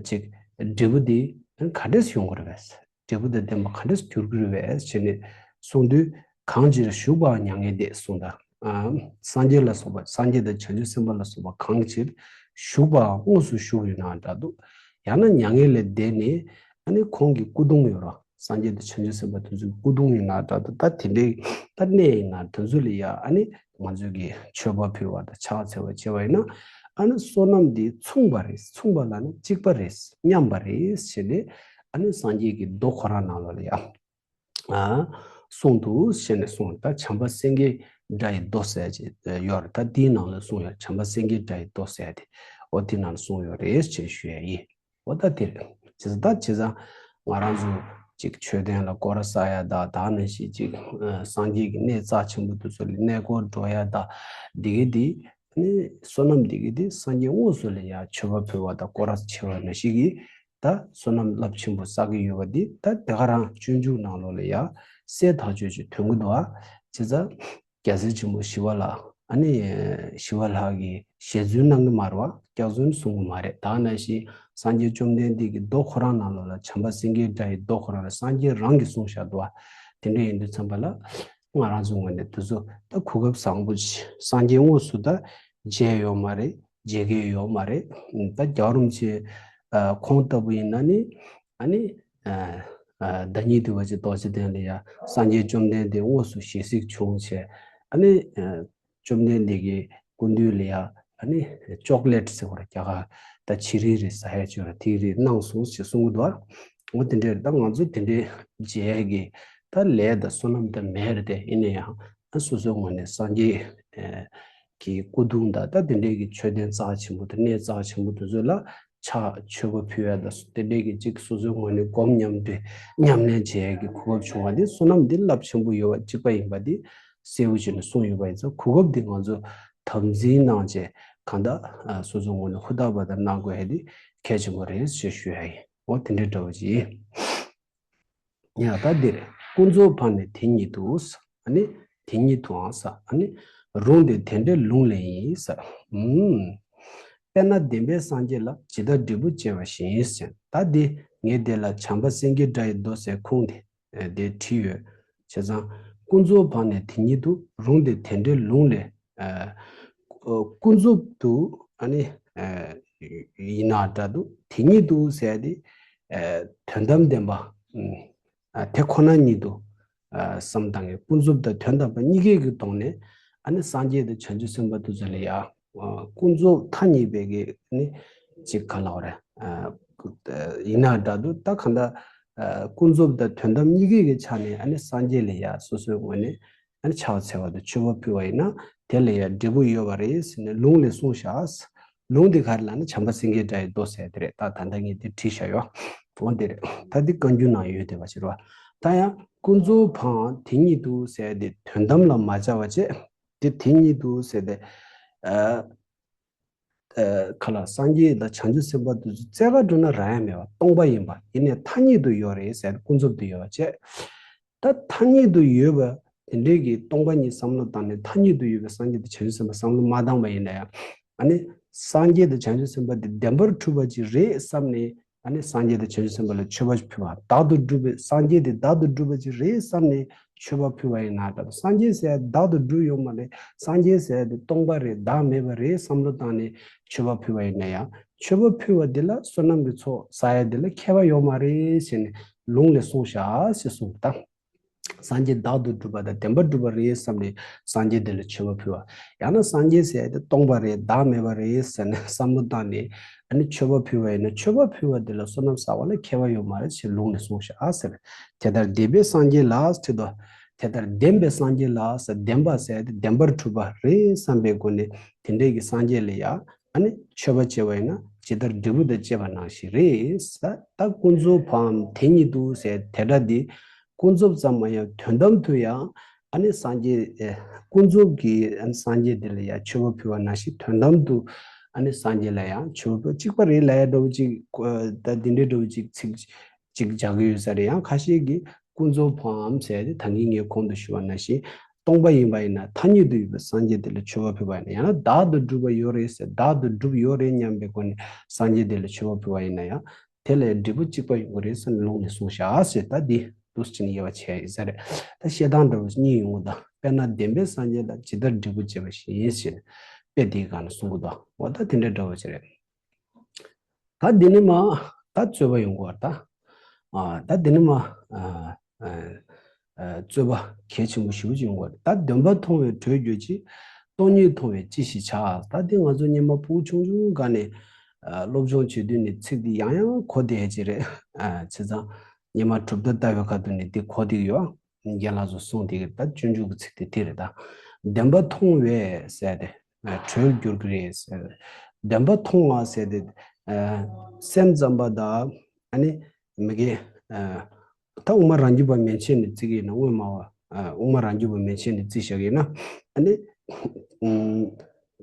ཅིག་འབྲས་བུ་དེ་ག་འདྲས་ཡོང་གི་རེད་བས། འབྲས་བུ་དང་ལྡན་པ་ག་འདྲས་འགྱུར་གྱི་རེད་བས་ཞེས་ནས་གསུངས་དུས། གང་ཕྱིར་ཞུགས་པའང་མྱ་ངན་འདས་གསུངས་དང་། སངས་རྒྱས་ལ་སོགས་པ་སངས་རྒྱས་དང་བྱང་ཆུབ་སེམས་དཔའ་ལ་སོགས་པ་གང་ཕྱིར་ཞུགས་པའང་དངོས་སུ་ཞུགས་ཡོད་ན་འདྲ་འདུག་ཡང་ན་མྱ་ངན་ལས་འདས་ནས་ཨ་ནི་ཁོང་གི་སྐུ་གདུང་ཡོད་ར། སངས་རྒྱས་དང་བྱང་ཆུབ་སེམས་དཔའ་དེ་ཚོའི་སྐུ་གདུང་ཡིན་ན་འདྲ་འདུག་ད་དེ་འདྲའི་ད་གནས་ཡིན་ན་དེ་ཚོ་ལ་ཡ་ཨ་ནི་ང་ཚོས་ཀྱི་མཆོད་པ་ཕུལ་བ་དང་ཕྱག་འཚལ་བ་བྱས་པ་ཡིན་ན་ཨ་ནི་བསོད་ནམས་འདི་མཚུངས་པ་རེད། མཚུངས་པ་ལ་ནི་གཅིག་པ་རེད། མཉམ་པ་རེད་ཞེས་ནས་ཨ་ནི་སངས་རྒྱས་ཀྱི་མདོ་ཁོ་རང་ནང་ལོགས་ལ་ཡ་གསུངས་འདུག་ཞེས་ནས་གསུངས། ད་བྱམས་པ་སེང་གེའི་སྒྲ་ཡི་མདོ་ཟེར་ཅིག་ཡོད་རེད། ད་དེའི་ནང་ལ་གསུངས་ཡོད། བྱམས་པ་སེང་གེའི་སྒྲ་ཡི་མདོ་ཟེར་དེ་འོ་དེ་ནང་ལ་གསུངས་ཡོད་རེད་ཅེས་ཞུ་ཡ་ཡིན། འོ་ད་དེ་རེད། བྱས་ཙང་ད་བྱས་ཙང་ང་རང་ཚོ་ཅིག་མཆོད་རྟེན་ལ་སྐོར་ར་ཟ་ཡ་ད་ད་ནང་བཞིན་ཅིག་སངས་རྒྱས་ཀྱི་གནས་རྩ་ཆེན་པོ་དེ་ཚོ་ལ་གནས་སྐོར་འགྲོ་ཡ་ད་འདི་གི་འདི་ནི་བསོད་ནམས་འདི་གི་འདི་སངས་རྒྱས་དངོས་སུ་ལ་ཡ་མཆོད་པ་ཕུལ་བ་ད་སྐོར་ར་བྱེད་པ་ནང་བཞིན་གྱི་ད་བསོད་ནམས་རླབས་ཆེན་པོ་བསགས་ཀྱི་ཡོད་པ་འདི་ད་དེ་ག་རང་སྤྱོད་འཇུག་ནང་ལོགས་ལ་ཡ་གསལ་ཐག་ཆོད་ཅིག་ཐོན་གྱི་འདུག་ཨ། བྱས་ཙང་། རྒྱལ་སྲས་ཆེན་པོ་ཞི་བ་ལྷ། ཨ་ནི་ཞི་བ་ལྷ་གིས་ཞལ་རྫུན་གནང་གི་མ་རེད་བ། སྐྱག་རྫུན་གསུང་གི་མ་རེད། ད་ནང་བཞིན་སངས་རྒྱས་བཅོམ་ལྡན་འདས་ཀྱི་མདོ་ཁོ་རང་ནང་ལོགས་ལ་བྱམས་པ་སེང་གེའི་སྒྲ་ཡི་མདོ་ཁོ་རང་ལ་སངས་རྒྱས་རང་གིས་གསུངས་བཞག་འདུག་བ། དེ་འདྲ་ཡིན་དུས་ཙམ་པ་ལ་ང་རང་ཚོའི་ངོས་ནས་དེ་ཚོ་ད་གོ་སྐབས་བཟང་པོ་ཅིག་སངས་རྒྱས་དངོས་སུ་ད་མཇལ་ཡོད་མ་རེད། མཇལ་གྱི་ཡོད་མ་རེད། ད་རྒྱལ་བ་རིན་པོ་ཆེ་ཁོང་ལྟ་བུ་ཡིན་ན་ནི་ཨ་ནི། ཨ་ཨ་བདག་ཉིད་འདུས་པ་ཅན་རྡོ་རྗེ་གདན་ལ་ཡང་སངས་རྒྱས་བཅོམ་ལྡན་འདས་དངོས་སུ་ཞལ་གཟིགས་བྱུང་བྱས། ཨ་ནི་ཨ་བཅོམ་ལྡན་འདས་ཀྱི་སྐུ་མདུན་ལ་ཡང་ཨ་ནི་ཅོག་ལེ་ཊི་ཟེར་བ་རྒྱ་གར་ད་བྱི་རིལ་རེད་ཟ་ཡ་ཅིག་ཡོད་ར། དེ་རེད་གནང་སོང་ཞེས་གསུང་གི་འདུག་འོ་དེ་འདྲས་ད་ང་ཚོ་དེ་འདྲས་མཇལ་གི་ད་ལས་ད་བསོད་ནམས་ད་མེད་རེད་དེ། ཡིན་ན་ཡང་ཨ་སོ་སོའི་ངོས་ནས་སངས་རྒྱས་ཀྱི་སྐུ་གདུང་ད་ད་དེ་འདྲས་ཀྱི་མཆོད་རྟེན་རྩ་ཆེན་པོ་ད་གནས་རྩ་ཆེན་པོ་དེ་ཚོ་ལ། ཕྱག་མཆོད་པ་ཕུལ་ཡ་དང་དེ་འདྲའི་གི་ཅིག་སོ་སོའི་ངོས་ནས་སྒོམ་མཉམ་འདྲེས་ཉམས་ལེན་བྱེད་ཡ་གི་གོ་སྐབས་བྱུང་བ་འདི་བསོད་ནམས་འདི་རླབས་ཆེན་པོ་ཡོད་པ་གཅིག་པ་ཡིན་པ་འདི་གསལ་བོ་བྱས་ནས་གསུངས་ཡོད་པ་ཡིན་ཙང་། གོ་སྐབས་འདི་ང་ཚོ་དམ་འཛིན་གནང་བྱས་གང་ལྟར་སོ་སོའི་ངོས་ནས་ཧུར་ཐག་པ་དང་གནང་དགོས་ཡ་འདི་གལ་ཆེན་པོ་རེད་ཞེས་ཞུ་ཡ་ཡིན། འོ་དེ་འདྲའི་འདྲ་བོ་ཅིག་ཡིན། ཡང་ད་འདིར་ཀུན་རྫོབ་བར་ནས་དེ་ཉིད་དུ། ཨ་ནི་དེ་ཉིད་དུའང་ས། ཨ་ནི་རུང་སྟེ་དེ་འདྲའི་ལུང་ལས་ཡིན་ས། ཨུམ། དཔེར་ན་བདེན་པའི་སངས་རྒྱས་ལ། ཇི་ལྟར་འབྲས་བུ་སྐྱེ་བ་བཞིན་ཟེར། ད་འདི་ངས་འདི་ལ་བྱམས་པ་སེང་གེའི་སྒྲ་ཡི་མདོ་ཟེར་ཁུངས་དེ་འདིར་བྲིས་ཡོད། བྱས་ཙང་ཀུན་རྫོབ་བར་ནས་དེ་ཉིད་དུ། རུང་སྟེ་དེ་འདྲའི་ལུང་ལས། ཀུན་རྫོབ་ཏུ་ཨ་ནི་ཡིན་ན་འདྲ་འདུག་དེ་ཉིད་དུ་ཟེར་ཏེ་དོན་དམ་བདེན་པ། ཨ་དེ་ཁོ་ན་ཉིད་དུ་ཨ་བསམ་བཏང་གི། ཀུན་རྫོབ་དང་དོན་དམ་པ་གཉིས་ཀའི་གི་ཐོག་ནས་ཨ་ནི་སངས་རྒྱས་དང་བྱང་ཆུབ་སེམས་དཔའ་དེ་ཚོ་ལ་ཡ་ཨ་ཀུན་རྫོབ་ཐ་སྙད་པའི་གི་ནི་ཅིག་ག་ལབ་རེད། ཨ་ཡིན་ན་འདྲ་འདུག་ད་གང་ལྟར་ཨ་ཀུན་རྫོབ་དང་དོན་དམ་གཉིས་ཀའི་གི་ཆ་ནས་ཨ་ནི་སངས་རྒྱས་ལ་ཡ་སོ་སོའི་ངོས་ནས་ཨ་ནི་ཕྱག་འཚལ་བ་དང་མཆོད་པ་ཕུལ་བ་ཡིན་ན་དེ་ལ་ཡ་འབྲས་བུ་ཡོད་པ་རེད་ཟེར་ནས་ལུང་ལས་གསུངས་བཞག་ལུང་དེ་ག་རེ་ལབ་ན་བྱམས་པ་སེང་གེའི་སྒྲ་ཡི་མདོ་ཟེར་དེ་རེད། ད་ད་ལྟ་ངས་དེ་བྲིས་བཞག་ཡོད། འོ་དེ་རེད། ད་འདི་བཀའ་འགྱུར་ནང་ཡོད་བསྡད་པ་ཞིག་རེད་བ། ད་ཡང་ཀུན་རྫོབ་བར་དེ་ཉིད་དུ་ཟེར་དེ་དོན་དམ་ལ་མ་སྦྱར་བ་བྱས། དེ་དེ་ཉིད་དུ་ཟེར་དེ། ཨ། ཨ་ག་ལ་སངས་རྒྱས་དང་བྱང་ཆུབ་སེམས་དཔའ་དེ་ཚོ་རྩེ་ག་འགྲོ་ན་རག་ཡ་མེད་པ་སྟོང་པ་ཡིན་པ་ཡིན་ནའི་ཐ་སྙད་དུ་ཡོད་རེད་ཟེར་ཀུན་རྫོབ་ཏུ་ཡོད་པ་བྱས། ད་ཐ་སྙད་དུ་ཡོད་པ་དེ་འདྲའི་གི་སྟོང་པ་ཉིད་བསམ་བློ་བཏང་ནས་ཐ་སྙད་དུ་ཡོད་པའི་སངས་རྒྱས་དང་བྱང་ཆུབ་སེམས་དཔའ་བསམ་བློ་མ་བཏང་པ་ཡིན་ན་ཡང་། ཨ་ནི་སངས་རྒྱས་དང་བྱང་ཆུབ་སེམས་དཔའ་དེ་བདེན་པར་གྲུབ་པ་ཅིག་རེད་བསམ་ནས། ཨ་ནི་སངས་རྒྱས་དང་བྱང་ཆུབ་སེམས་དཔའ་ལ་མཆོད་པ་ཞིག་ཕུལ་བ། བདག་ཏུ་གྲུབ་པའི་སངས་རྒྱས་དེ་བདག་ཏུ་གྲུབ་པ་ཅིག་རེད་བསམ་ནས་མཆོད་པ་ཕུལ་བ་ཡིན་ན་འདྲ། སངས་རྒྱས་ཟེར་བདག་ཏུ་གྲུབ་ཡོད་མ་རེད། སངས་རྒྱས་ཟེར་དེ་སྟོང་པ་རེད། བདག་མེད་པ་རེད་བསམ་བློ་བཏང་ནས་མཆོད་པ་ཕུལ་བ་ཡིན་ན་ཡང་། མཆོད་པ་ཕུལ་བ་འདི་ལ་བསོད་ནམས་ཀྱི་ཚོགས་བསགས་ཡ་འདི་ལ་ཁྱད་པར་ཡོད་མ་རེད་ཟེར་ནས་ལུང་ལས་གསུངས་བཞག་ཞེས་གསུངས་པ་དང་། སངས་རྒྱས་བདག་ཏུ་གྲུབ་པ་དང་བདེན་པར་གྲུབ་པ་རེད་བསམ་ནས་སངས་རྒྱས་དེ་ལ་མཆོད་པ་ཕུལ་བ། ཡང་ན་སངས་རྒྱས་ཟེར་ཡ་དེ་སྟོང་པ་རེད། བདག་མེད་པ་རེད་ཟེར་ནས་བསམ་བློ་བཏང་ནས་ཨ་ནི་མཆོད་པ་ཕུལ་བ་ཡིན་ན། མཆོད་པ་ཕུལ་བ་དེ་ལ་བསོད་ནམས་བསགས་པ་ལ་ཁྱད་པར་ཡོད་མ་རེད་ཅེས་ལུང་ནས་གསུངས་ཤག་ཟེར། དེ་ལྟར་བདེན་པའི་སངས་རྒྱས་ལ་ཟེར་དུས། དེ་ལྟར་བདེན་པའི་སངས་རྒྱས་ལ་ཟེར། བདེན་པ་ཟེར་ཡ་དེ་བདེན་པར་གྲུབ་པ་རེད་བསམ་པའི་སྒོ་ནས་དེ་འདྲའི་གི་སངས་རྒྱས་ལ་ཡང་ཨ་ནི་མཆོད་པ་བྱས་པ་ཡིན་ན་ཇི་ལྟར་འབྲས་བུ་དང་བཅས་པ་ནང་བཞིན་རེད། ད་ཀུན་རྫོབ་བའམ་དེ་ཉིད་དུ་ཟེར་དེ་སྒྲ་འདི་ཀུན་རྫོབ་ཙམ་མ་ཡིན་དོན་དམ་དུ་ཡང་ཨ་ནི་སངས་རྒྱས་ཀུན་རྫོབ་ཀྱི་ཨ་ནི་སངས་རྒྱས་འདི་ལ་ཡང་མཆོད་པ་ཕུལ་བ་ནང་བཞིན་དོན་དམ་དུ་ཨ་ནི་སངས་རྒྱས་ལ་ཡང་མཆོད་པ་ཕུལ་གཅིག་པ་རེད་ལབ་ཡ་འདྲ་བོ་ཅིག་ད་འདི་འདྲའི་འདྲ་བོ་ཅིག་ཚིག་ཅིག་སྦྱར་གྱི་ཡོད་ས་རེད། ཡང་ཁ་ཤས་ཀྱིས་ཀུན་རྫོབ་བའམ་ཟེར་ཏེ་ད་གིན་ངས་གོང་དུ་ཞུས་པ་ནང་བཞིན་སྟོང་པ་ཡིན་པ་ཡིན་ན་ཐ་སྙད་དུ་ཡོད་པའི་སངས་རྒྱས་དེ་ལ་མཆོད་པ་ཕུལ་བ་ཡིན་ན། ཡང་ན་བདག་ཏུ་གྲུབ་པ་ཡོད་རེད་ཟེར། བདག་ཏུ་གྲུབ་ཡོད་རེད་སྙམ་པའི་སྒོ་ནས་སངས་རྒྱས་དེ་ལ་མཆོད་པ་ཕུལ་བ་ཡིན་ན་ཡང་དེ་ལ་འབྲས་བུ་གཅིག་པ་ཡོང་གི་རེད་ཟེར་ནས་ལུང་ནས་གསུངས་བཞག་ཟེར། ད་འདི་འདུག་སེ་བྱས་ནས་དབྱེ་བ་ཕྱེ་ཡིན་ས་རེད། ད་བཤད་སྟངས་འདྲ་བོ་གཉིས་ཡོང་གི་འདུག་དཔེར་ན་བདེན་པའི་སངས་རྒྱས་ལ་ཇི་ལྟར་འབྲས་བུ་བྱེད་པ་བཞིན་ཟེར་ནས་དཔེ་དེའི་སྒང་ནས་གསུང་གི་འདུག་འོ་ད་དེ་འདྲ་འདྲ་བོ་ཅིག་རེད། ད་འདི་ནི་མ། ད་རྩོད་པ་ཡོང་གི་ཡོད་རེད་ད། ཨ། ད་འདི་ནི་མ། ཨ། ཨ། ཨ། རྩོད་པ་གལ་ཆེན་པོ་ཞེ་པོ་ཅིག་ཡོང་གི་ཡོད་རེད་ད། བདེན་པ་མཐོང་བས་གྲོལ་འགྱུར་གྱི། སྟོང་ཉིད་མཐོང་བས་ཅི་ཞིག་བྱ། ད་འདི་ང་ཚོ་སྔོན་མ་ཕྲུ་གུ་ཆུང་ཆུང་སྒང་ནས་ཨ། སློབ་སྦྱོང་བྱེད་དུས་ནས་ཚིག་འདི་ཡང་ཡང་གོ་བསྡད་ཡ་ཅིག་རེད། ཨ། བྱས་ཙང་སྔོན་མ་གྲུབ་མཐའ་ལྟ་བའི་ཁ་ཐུག་ནས་འདི་གོ་བསྡད་ཀྱི་ཡོད། རྒན་ལགས་ཚོ་གསུངས་དེ་གི་ད་སྤྱོད་འཇུག་གི་ཚིག་དེ་དེ་རེད་ད། བདེན་པ་མཐོང་བས་ཟེར་ཏེ་གྲོལ་འགྱུར་གྱི་རེད་ཟེར། བདེན་པ་མཐོང་བ་ཟེར་ཏེ་སེམས་ཙམ་པ་དང་ཨ་ནི་མི་དགེ་ད་དབུ་མ་རང་རྒྱུད་པ་མན་ཆད་ནས་བརྩི་གི་ཡིན་ན། དབུ་མ་དབུ་མ་རང་རྒྱུད་པ་མན་ཆད་ནས་བརྩི་བཞག་གི་ཡིན་ན་ཨ་ནི་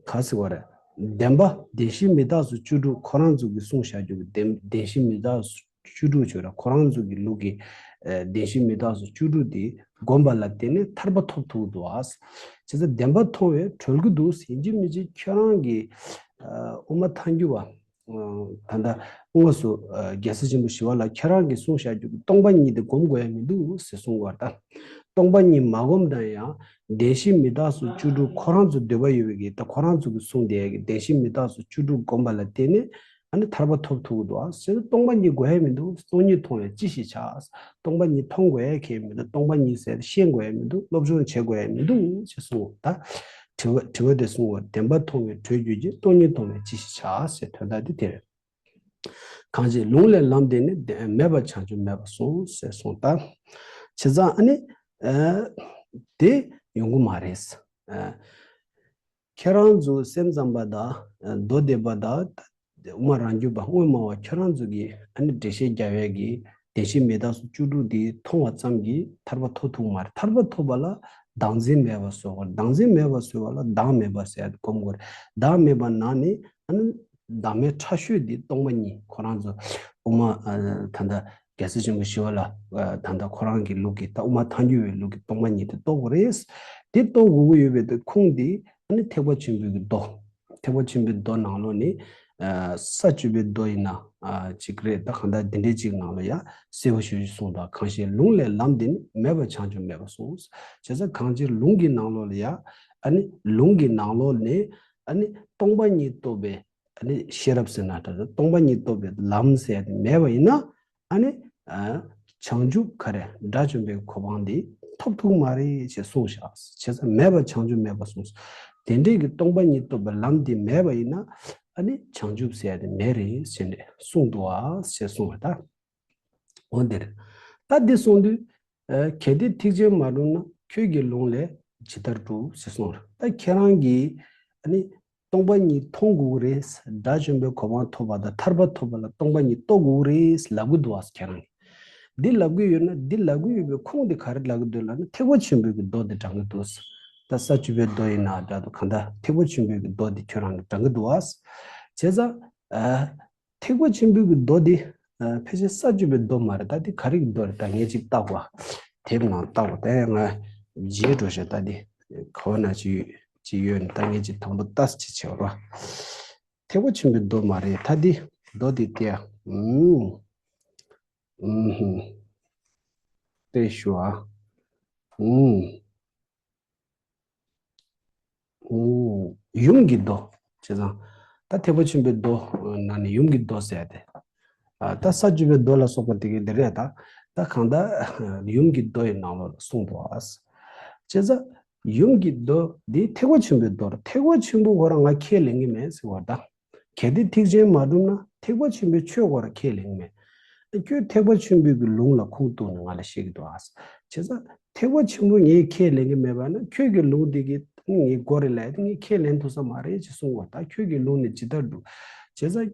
ག་ཟེར་བ་རེད། བདེན་པ་བདེན་བཞི་མི་རྟག་སོགས་བཅུ་དྲུག་ཁོ་རང་ཚོ་གི་གསུངས་བཞག་རྒྱུ་གི་བདེན་བདེན་བཞི་མི་རྟག་སོགས་བཅུ་དྲུག་བརྗོད་ར། ཁོ་རང་ཚོ་གི་ལུགས་ཀྱི་ཨ་བདེན་བཞི་མི་རྟག་སོགས་བཅུ་དྲུག་དེ་བསྒོམ་པ་ལ་བརྟེན་ནས་ཐར་པ་ཐོབ་ཐུབ་འདུག་ཨ། བྱས་ཙང་བདེན་པ་མཐོང་བས་གྲོལ་གྱི་འདུག་ཡིན་གཅིག་མིན་གཅིག་ཁྱོད་རང་གི་ཨ་དབུ་མ་ཐལ་འགྱུར་བ་ད་ལྟ་དངོས་སུ་ཨ་རྒྱལ་སྲས་ཆེན་པོ་ཞི་བ་ལྷ་ཁྱོད་རང་གིས་གསུངས་བཞག་རྒྱུ་གི་སྟོང་པ་ཉིད་དེ་བསྒོམ་དགོས་ཡ་མི་འདུག་ཟེར་གསུངས་པ་ད། སྟོང་པ་ཉིད་མ་བསྒོམ་ན་ཡང་བདེན་བཞི་མི་རྟག་སོགས་བཅུ་དྲུག་ཁོ་རང་ཚོ་འདོད་པ་ཡོད་པའི་གི་ད་ཁོ་རང་ཚོ་གི་གསུངས་དེ་གི་བདེན་བཞི་མི་རྟག་སོགས་བཅུ་དྲུག་བསྒོམ་པ་ལ་བརྟེན་ནས་ཨ་ནི་ཐར་པ་ཐོབ་ཐུབ་ཀྱི་འདུག་ཨ། ཟེར་ན་སྟོང་པ་ཉིད་དགོས་ཡ་མི་འདུག་སྟོང་ཉིད་མཐོང་བས་ཅི་ཞིག་བྱ། སྟོང་པ་ཉིད་མཐོང་དགོས་ཡ་གང་ཡང་མི་འདུག་སྟོང་པ་ཉིད་ཟེར་ཤེས་དགོས་ཡ་མི་འདུག་སློབ་སྦྱོང་བྱེད་དགོས་ཡ་མི་འདུག་ཅེས་གསུངས། ད་དྲི་བ་དྲི་བ་དེ་གསུངས་པ། བདེན་པ་མཐོང་བས་གྲོལ་འགྱུར་གྱི། སྟོང་ཉིད་མཐོང་བས་ཅི་ཞིག་བྱ་ཟེར་དོན་དག་དེ་དེ་རེད། གང་ཕྱིར་ལུང་ལས་ལམ་འདི་ནི། མེད་པ་བྱང་ཆུབ་མེད་པར་གསུངས་ཟེར་གསུངས། ད་བྱས་ཙང་ཨ་ནི་ཨ་དེ་ཡོང་གི་མ་རེད། ཨ་ཁྱེད་རང་ཚོ་སེམས་ཙམ་པ་དང་མདོ་སྡེ་པ་དང་དབུ་མ་རང་རྒྱུད་པ་དབུ་མ་པ་ཁྱེད་རང་ཚོ་གིས་ཨ་ནི་འགྲེལ་བཤད་རྒྱག་ཡས་ཀྱི་བདེན་བཞི་མི་རྟག་སོགས་བཅུ་དྲུག་འདི་མཐོང་བ་ཙམ་གྱིས་ཐར་པ་ཐོབ་ཐུབ་མ་རེད། ཐར་པ་ཐོབ་པ་ལ་བདག་འཛིན་མེད་པ་བཟོ་དགོས། བདག་འཛིན་མེད་པ་བཟོ་བ་ལ་བདག་མེད་པ་ཟེར་ཡ་དེ་སྒོམ་དགོས་རེད། བདག་མེད་པ་ནང་ནས་ཨ་ནི་བདག་མེད་ཕྲ་ཤོས་འདི་སྟོང་པ་ཉིད། ཁོ་རང་ཚོ་དབུ་མ་ཨ་ད་ལྟ་རྒྱལ་སྲས་ཆེན་པོ་ཞི་བ་ལྷ་ཨ་ད་ལྟ་ཁོ་རང་གི་ལུགས་ཀྱི་ད་དབུ་མ་ཐལ་འགྱུར་བའི་ལུགས་ཀྱི་སྟོང་པ་ཉིད་དེ་རྟོགས་དགོས་རེད། དེ་རྟོགས་དགོས་ཀྱི་ཡོད་པའི་དེ་ཁུངས་འདི་ཨ་ནི་ཐེག་པ་ཆེན་པོའི་གི་མདོ། ཐེག་པ་ཆེན་པོའི་མདོ་ནང་ལོགས་ནས་ཨ་ས་བཅུ་པའི་མདོ་ཡིན་ན་ཨ་ཅིག་རེད། ད་གང་ལྟར་འདི་འདྲའི་ཅིག་ནང་ལོགས་ཡ་གསལ་པོ་ཞེ་པོ་ཅིག་གསུངས་འདུག་གང་ཞིག་ལུང་ལས་ལམ་འདི་ནི། མེད་པ་བྱང་ཆུབ་མེད་པར་གསུངས། བྱས་ཙང་གང་ཕྱིར་ལུང་གི་ནང་ལོགས་ལ་ཡ་ཨ་ནི་ལུང་གི་ནང་ལོགས་ནས་ཨ་ནི་སྟོང་པ་ཉིད་རྟོགས་པའི་ཨ་ནི་ཤེས་རབ་ཟེར་ན་འདྲ། སྟོང་པ་ཉིད་རྟོགས་པའི་ལམ་ཟེར་ཡ་དེ་མེད་པ་ཡིན་ན་ཨ་ནི་ཨ་བྱང་ཆུབ་ག་རེ་དགྲ་བཅོམ་པའི་གོ་འཕང་འདི་ཐོབ་ཐུབ་མ་རེད་ཅེས་གསུངས་བཞག་བྱས་ཙང་མེད་པ་བྱང་ཆུབ་མེད་པར་གསུངས། དེ་འདྲའི་གི་སྟོང་པ་ཉིད་རྟོགས་པའི་ལམ་འདི་མེད་པ་ཡིན་ན་ཨ་ནི་བྱང་ཆུབ་ཟེར་ཡ་དེ་མེད་རེད་ཟེར་ནས་གསུངས་འདུག་ཨ་ཞེས་གསུངས་པ་ད། འོ་འདིར། ད་འདི་གསུངས་དུས། ཨ་གལ་ཏེ་ཐེག་ཆེན་མ་གྲུབ་ན། ཁྱོད་ཀྱི་ལུང་ལས་ཇི་ལྟར་གྲུབ་ཟེར་གསུངས་རེད། ད་ཁྱེད་རང་གིས་ཨ་ནི་སྟོང་པ་ཉིད་མཐོང་དགོས་ཀྱི་རེད། དགྲ་བཅོམ་པའི་གོ་འཕང་ཐོབ་པ་དང་ཐར་པ་ཐོབ་པ་ལ་སྟོང་པ་ཉིད་རྟོགས་དགོས་ཀྱི་རེད་ལབ་ཀྱི་འདུག་ཨ། ཁྱེད་རང་གིས་འདི་ལབ་ཀྱི་ཡོད་ན། འདི་ལབ་ཀྱི་ཡོད་པའི་ཁུངས་དེ་ག་རེ་ལབ་ཀྱི་འདུག་ལབ་ན། ཐེག་པ་ཆེན་པོའི་གི་མདོ་དེ་དྲངས་ཀྱི་འདུག་ད་ས་བཅུ་པའི་མདོ་ཡིན་ན་འདྲ་འདུག་གང་ལྟར་ཐེག་པ་ཆེན་པོའི་གི་མདོ་དེ་ཁྱོད་རང་གིས་དྲངས་ཀྱི་འདུག་ཨ། བྱས་ཙང་ཨ། ཐེག་པ་ཆེན་པོའི་གི་མདོ་འདི་ཨ་ཕལ་ཆེར་ས་བཅུ་པའི་མདོ་མ་རེད། ད་འདི་ག་རེ་གི་མདོ་རེད། ད་ངས་ཅིག་བལྟ་དགོས། དེབ་ནང་བལྟ་དགོས། ད་ཡང་ང་བརྗེད་འགྲོ་ཤག་ད་འདི་ག་བ་ན་ཅིག་ཅིག་ཡོད་ནི། ད་ངས་ཅིག་དང་པོ་བལྟ་ཅིག་བྱེད་རོགས། ཐེག་པ་ཆེན་པོའི་མདོ་མ་རེད། ད་འདི་མདོ་འདི་སྟེ། ཨུམ། ཨུམ། ལྟོས་ཤོག་ཨ། ཨུམ། ཡུམ་གྱི་མདོ། བྱས་ཙང་ད་ཐེག་པ་ཆེན་པོའི་མདོ་ནང་ནས་ཡུམ་གྱི་མདོ་ཟེར་ཏེ། ཨ་ད་ས་བཅུ་པའི་མདོ་ལ་སོགས་པ་དེ་གའི་འདི་རེད། ད་ད་ ད་གང་ལྟར་ཡུམ་གྱི་མདོ་ཡི་ནང་ལོགས་ལ་གསུངས་འདུག་ཨ། བྱས་ཙང་ཡུམ་གྱི་མདོ་འདི་ཐེག་པ་ཆེན་པོའི་མདོ་རེད། ཐེག་པ་ཆེན་པོ་ཁོ་རང་ང་ཁས་ལེན་གྱི་མེད་ཟེར་བ་དང་། གལ་ཏེ་ཐེག་ཆེན་མ་གྲུབ་ན་ཐེག་པ་ཆེན་པོའི་ཆོས་ཁོ་རང་ཁས་ལེན་གྱི་མེད། ཁྱོད་ཐེག་པ་ཆེན་པོའི་གི་ལུང་ལ་ཁུངས་གཏུགས་ནས་ང་ལ་བཤད་ཀྱི་འདུག་ཨ། བྱས་ཙང་ཐེག་པ་ཆེན་པོ་ངས་ཁས་ལེན་གྱི་མེད་པ་ན་ཁྱོད་ཀྱི་ལུང་འདི་གི་ངའི་མགོ་རེད་ལབ་ཡ་དེ་ངས་ཁས་ལེན་ཐུབ་ས་མ་རེད་ཅེས་གསུངས་པ། ད་ཁྱོད་ཀྱི་ལུང་ནི་ཇི་ལྟར་སྒྲུབ། བྱས་ཙང་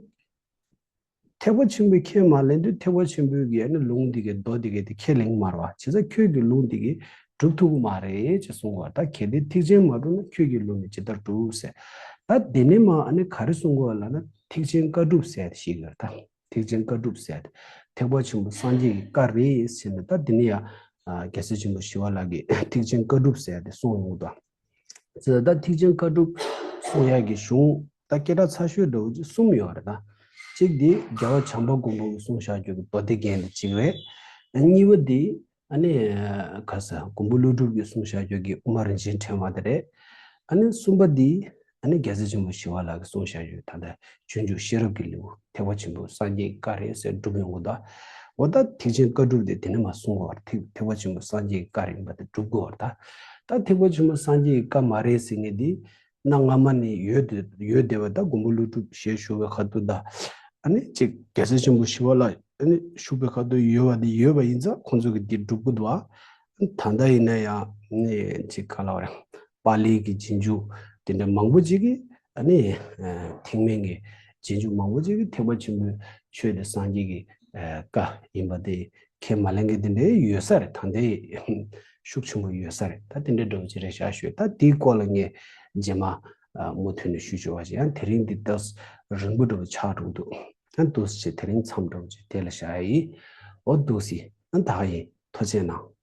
ཐེག་པ་ཆེན་པོས་ཁས་མ་ལེན་དུས་ཐེག་པ་ཆེན་པོའི་གི་ཨ་ནི་ལུང་འདི་གི་མདོ་འདི་གི་དེ་ཁས་ལེན་གྱི་མ་རེད་བ། བྱས་ཙང་ཁྱོད་ཀྱི་ལུང་འདི་གི་སྒྲུབ་ཐུབ་ཀྱི་མ་རེད་ཅེས་གསུངས་པ། ད་གལ་ཏེ་ཐེག་ཆེན་མ་གྲུབ་ན་ཁྱོད་ཀྱི་ལུང་ནི་ཇི་ལྟར་སྒྲུབ་ཟེར། ད་དེ་ནས་མ་ཨ་ནི་ག་རེ་གསུང་གི་ཡོད་ལབ་ན་ཐེག་ཆེན་བཀའ་སྒྲུབ་ཟེར་ཡ་དེ་ཞིག་ཡོད་རེད། ད་ཐེག་ཆེན་བཀའ་སྒྲུབ་ཟེར་ཡ་དེ་ཐེག་པ་ཆེན་པོ་སངས་རྒྱས་ཀྱི་བཀའ་རེད་ཟེར་ནས། ད་དེ་ནས་ཡ་རྒྱལ་སྲས་ཆེན་པོ་ཞི་བ་ལྷ་གིས་ཐེག་ཆེན་བཀའ་སྒྲུབ་ཟེར་ཡ་དེ་གསུངས་ཡོང་གི་འདུག་ད་ཐེག་ཆེན་བཀའ་སྒྲུབ་གསུང་ཡག་གི་གཞུང་ད་སྐད་གྲགས་ཚ་ཤོས་འདྲ་བོ་ཅིག་གསུམ་ཡོད་རེད། ད་གཅིག་དེ་རྒྱལ་བ་བྱམས་པ་མགོན་པོ་གིས་གསུངས་བཞག་རྒྱུ་གི་མདོ་སྡེ་རྒྱན་དེ་གཅིག་རེད། གཉིས་པ་དེ་ཨ་ནི་ག་ས་མགོན་པོ་ཀླུ་སྒྲུབ་ཀྱིས་གསུངས་བཞག་རྒྱུ་གི་དབུ་མ་རིན་ཆེན་ཕྲེང་བ་དེ་རེད། ཨ་ནི་གསུམ་པ་དེ་ཨ་ནི་རྒྱལ་སྲས་ཆེན་པོ་ཞི་བ་ལྷ་གིས་གསུངས་བཞག་རྒྱུ་ད་ལྟ་སྤྱོད་འཇུག་ཤེས་རབ་ཀྱི་ལེའུ་ཐེག་པ་ཆེན་པོ་སངས་རྒྱས་ཀྱི་བཀའ་རེད་ཟེར་སྒྲུབ་ཡོང་གི་འདུག་འོ་ད་ཐེག་ཆེན་བཀའ་སྒྲུབ་དེ་དེ་ནས་མ་གསུང་གི་ཡོད་རེད། ཐེག་ཐེག་པ་ཆེན་པོ་སངས་རྒྱས་ཀྱི་བཀའ་རེད་པ་དེ་སྒྲུབ་དགོས་པ་རེད། ད་ད་ཐེག་པ་ཆེན་པོ་སངས་རྒྱས་ཀྱི་བཀའ་མ་རེད་ཟེར་མཁན་དེ་གནའ་སྔ་མ་ནས་ཡོད་དེ་ཡོད་བསྡད་པ། ད་མགོན་པོ་ཀླུ་སྒྲུབ་ཞལ་བཞུགས་པའི་ཁ་ཐུག་ད་ཨ་ནི་ཅིག་རྒྱལ་སྲས་ཆེན་པོ་ཞི་བ་ལྷ་ཨ་ནི་བཞུགས་པའི་ཁ་ཐུག་ཡོད་པ་དེ་ཡོད་པ་ཡིན་ཙང་ཁོང་ཚོ་གིས་དེ་སྒྲུབ་དགོས་འདུག་ཨ། ད་ལྟ་ཡིན་ན་ཡང་ཨ་ནི་ཅིག་ག་ལབ་དགོས་རེད། པཱ་ལིའི་གི་རྗེས་འཇུག་དེ་འདྲ་མང་པོ་ཅིག་གིས་ཨ་ནི་ཐེག་དམན་གྱི་རྗེས་འཇུག་མང་པོ་ཅིག་གིས་ཐེག་པ་ཆེན་པོའི་ཆོས་དེ་སངས་རྒྱས་ཀྱི་བཀའ་ཡིན་པ་དེ་ཁས་མ་ལེན་མཁན་དེ་འདྲའི་ཡོད་ས་རེད། ད་ལྟའི་ཤུགས་ཆེན་པོ་ཡོད་ས་རེད། ད་དེ་འདྲའི་འདྲ་བོ་ཅིག་རེད་ཤག་ཞུས། ད་དེའི་སྐོར་ལ་ངས་རྗེས་མ་མུ་མཐུད་ནས་ཞུ་ཆོག་པ་ཞིག་ཡང་དེ་རིང་འདི་ཏོག་ཙམ་རིང་པོ་འདྲ་བོ་ཆགས་འགྲོ་གི་འདུག་ཨ་འདུག་སེ་བྱས་དེ་རིང་མཚམས་འདྲ་བོ་ཅིག་དེ་ལ་བཞག་ཡ་ཡིན། འོ་འདུག་སེ་ཨ་ད་ག་ཡིན། ཐུགས་རྗེ་གནང་།